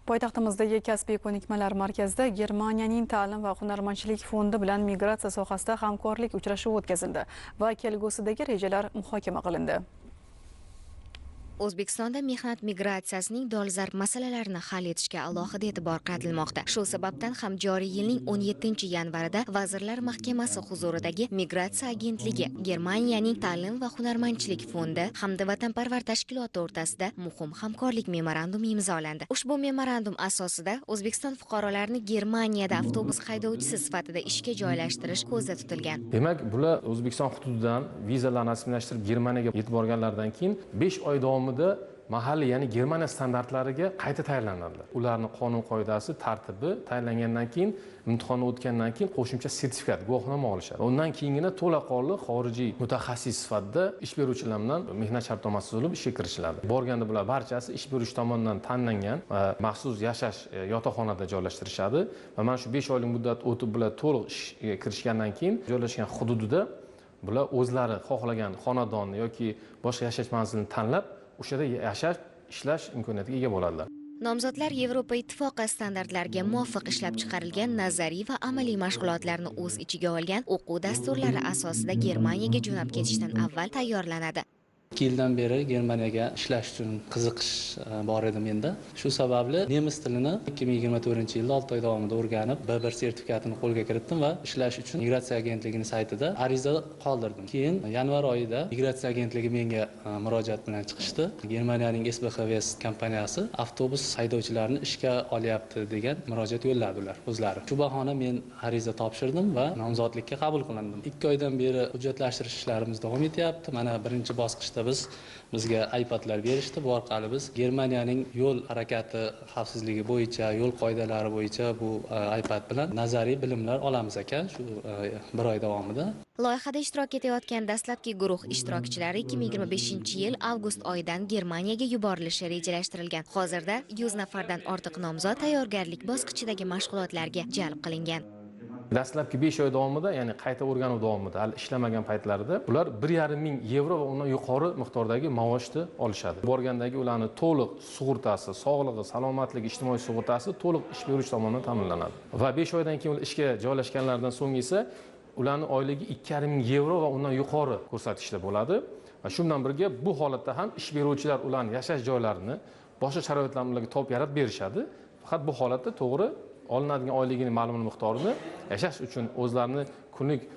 Poytaxtimizdagi Kasbiy ko'nikmalar markazida Germaniyaning ta'lim va hunarmandchilik fondi bilan migratsiya sohasida hamkorlik uchrashuvi o'tkazildi va kelgusidagi rejalar muhokama qilindi. O'zbekistonda mehnat migratsiyasining dolzarb masalalarini hal etishga alohida e'tibor qaratilmoqda. Shu sababdan ham joriy yilning 17-yanvarida Vazirlar Mahkamasi huzuridagi Migratsiya agentligi, Germaniyaning ta'lim va hunarmandchilik fondi hamda Vatanparvar tashkiloti o'rtasida muhim hamkorlik memorandumi imzolandi. Ushbu memorandum asosida O'zbekiston fuqarolarini Germaniyada avtobus haydovchisi sifatida ishga joylashtirish ko'zda tutilgan. Demak, bular O'zbekiston hududidan vizalarni rasmiylashtirib Germaniyaga yetib borganlaridan keyin 5 oy davomida mahalliy, ya'ni Germaniya standartlariga qayta tayyorlanadilar. Ularning qonun qoidasi, tartibi tayyorlangandan keyin, imtihonni o'tgandan keyin qo'shimcha sertifikat, guvohnoma olishadi. Undan keyingina to'laqonli xorijiy mutaxassis sifatida ish beruvchilar bilan mehnat shartnomasi tuzilib ishga kirishiladi. Borganda bular barchasi ish beruvchi tomonidan tanlangan va maxsus yashash yotoqxonada joylashtirishadi va mana shu 5 oylik muddat o'tib bular to'liq ishga kirishgandan keyin joylashgan hududida bular o'zlari xohlagan xonadonni yoki boshqa yashash manzilini tanlab o'sha yerda yashash, ishlash imkoniyatiga ega bo'ladilar. Nomzodlar Yevropa Ittifoqi standartlariga muvofiq ishlab chiqarilgan nazariy va amaliy mashg'ulotlarni o'z ichiga olgan o'quv dasturlari asosida Germaniyaga jo'nab ketishdan avval tayyorlanadi. 2 yildan beri Germaniyaga ishlash uchun qiziqish bor edi menda. Shu sababli nemis tilini 2024-yilda 6 oy davomida o'rganib, B1 sertifikatini qo'lga kiritdim va ishlash uchun migratsiya agentligining saytida ariza qoldirdim. Keyin yanvar oyida migratsiya agentligi menga murojaat bilan chiqishdi. Germaniyaning SBH West kompaniyasi avtobus haydovchilarini ishga olyapti degan murojaat yo'lladi ular o'zlari. Shu bahona men ariza topshirdim va nomzodlikka qabul qilindim. 2 oydan beri hujjatlashtirish ishlarimiz davom etyapti. Mana birinchi bosqichda bizga iPadlar berishdi. Bu orqali biz Germaniyaning yo'l harakati xavfsizligi bo'yicha, yo'l qoidalari bo'yicha bu iPad bilan nazariy bilimlar olamiz ekan shu bir oy davomida. Loyihada ishtirok etayotgan dastlabki guruh ishtirokchilari 2025-yil avgust oyidan Germaniyaga yuborilishi rejalashtirilgan. Hozirda 100 nafardan ortiq nomzod tayyorgarlik bosqichidagi mashg'ulotlarga jalb qilingan. Dastlabki 5 oy davomida, ya'ni qayta o'rganuv davomida, hali ishlamagan paytlarida ular 1,5 ming yevro va undan yuqori miqdordagi maoshni olishadi. Borgandagi ularni to'liq sug'urtasi, sog'lig'i, salomatligi, ijtimoiy sug'urtasi to'liq ish beruvchi tomonidan ta'minlanadi. Va 5 oydan keyin ular ishga joylashganlaridan so'ng esa ularning oyligi 2,5 ming yevro va undan yuqori ko'rsatkichda bo'ladi. Va shu bilan birga bu holatda ham ish beruvchilar ularning yashash joylarini, boshqa sharoitlarni ularga topib yaratib berishadi. Faqat bu holatda to'g'ri olinadigan oyligining ma'lum miqdorini yashash uchun o'zlarini kunlik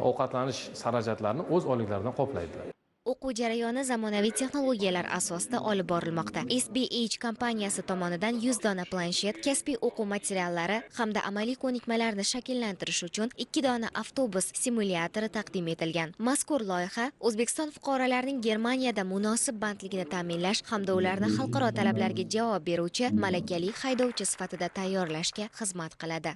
ovqatlanish xarajatlarini o'z oyliklaridan qoplaydilar. O'quv jarayoni zamonaviy texnologiyalar asosida olib borilmoqda. SBH kompaniyasi tomonidan 100 dona planshet, kasbiy o'quv materiallari hamda amaliy ko'nikmalarni shakllantirish uchun 2 dona avtobus simulyatori taqdim etilgan. Mazkur loyiha O'zbekiston fuqarolarining Germaniyada munosib bandligini ta'minlash hamda ularni xalqaro talablarga javob beruvchi malakali haydovchi sifatida tayyorlashga xizmat qiladi.